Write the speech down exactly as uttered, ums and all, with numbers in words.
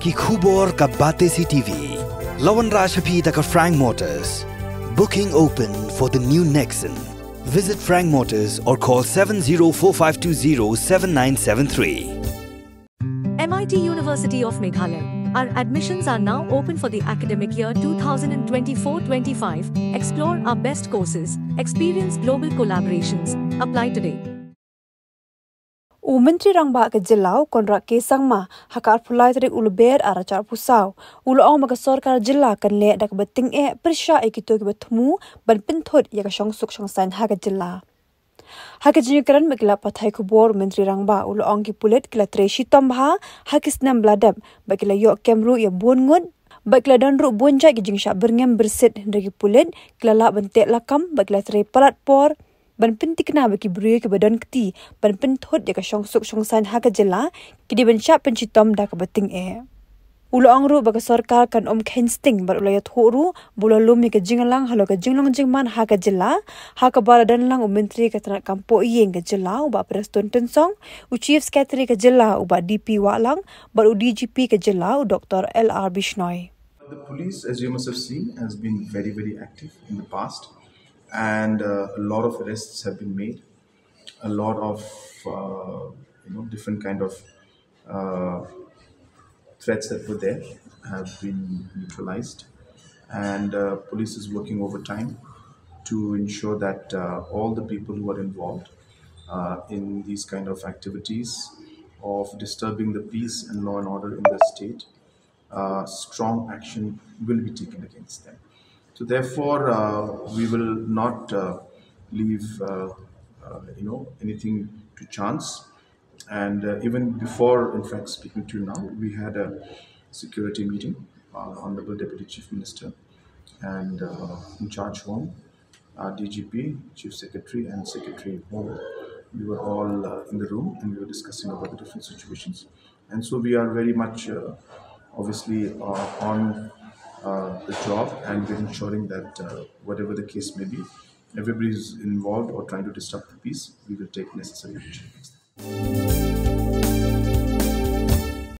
Ki khubor ka Batesi T V. La wanrah sha phi da ka Frank Motors. Booking open for the new Nexon. Visit Frank Motors or call seven zero four five two zero seven nine seven three. M I T University of Meghalaya. Our admissions are now open for the academic year twenty twenty-four twenty-five. Explore our best courses, experience global collaborations. Apply today. U Myntri Rangbah ka Jylla u Conrad K Sangma ha ka arphew lai tarik u Lber arhajar arphew saw u la ong ba ka sorkar jylla kan leh da kaba tyngeh pyrshah ïa kito kiba thmu ban pynthut ïa ka shongsuk shongsaiñ ha ka jylla. Ha ka jingïakren bad ki lad pathai khubor u Myntri Rangbah u la ong ki pulit ki la trei shitom bha ha ki snem ba la dep bad ki la ïoh kem ruh ïa bun ngut bad ki la don ruh bun jait ki jingshah byrngem byrsit hynrei ki pulit ki la lah ban teh lakam bad ki la trei palat por ban pynthikna ba ki briew kiba don kti ban pynthut ïa ka shongsuk shongsaiñ ha ka jylla ki dei ban shah pynshitom da kaba tyngeh. U la ong ruh ba ka sorkar kan ym kheiñ sting bad u la ïathuh ruh ba u la lum ïa ka jingïalang halor ka jinglong jingman ha ka jylla ha kaba la don lang u Myntri ka tnad kam pohïing ka jylla u Bah Prestone Tynsong, u Chief Secretary ka jylla u Bah D P Wahlang bad u D G P ka jylla u Doctor L R Bishnoi. The police, as you must have seen, has been very, very active in the past, and uh, a lot of arrests have been made. A lot of uh, you know different kind of uh, threats that were there have been neutralized, and uh, police is working overtime to ensure that uh, all the people who are involved uh, in these kind of activities of disturbing the peace and law and order in the state, uh, strong action will be taken against them. So therefore, uh, we will not uh, leave, uh, uh, you know, anything to chance. And uh, even before, in fact, speaking to you now, we had a security meeting. Uh, Honorable Deputy Chief Minister and uh, in charge Home, uh, D G P, Chief Secretary, and Secretary Home. We were all uh, in the room and we were discussing about the different situations. And so we are very much, uh, obviously, uh, on uh, the job, and we're ensuring that uh, whatever the case may be, everybody is involved or trying to disrupt the peace, we will take necessary action against them.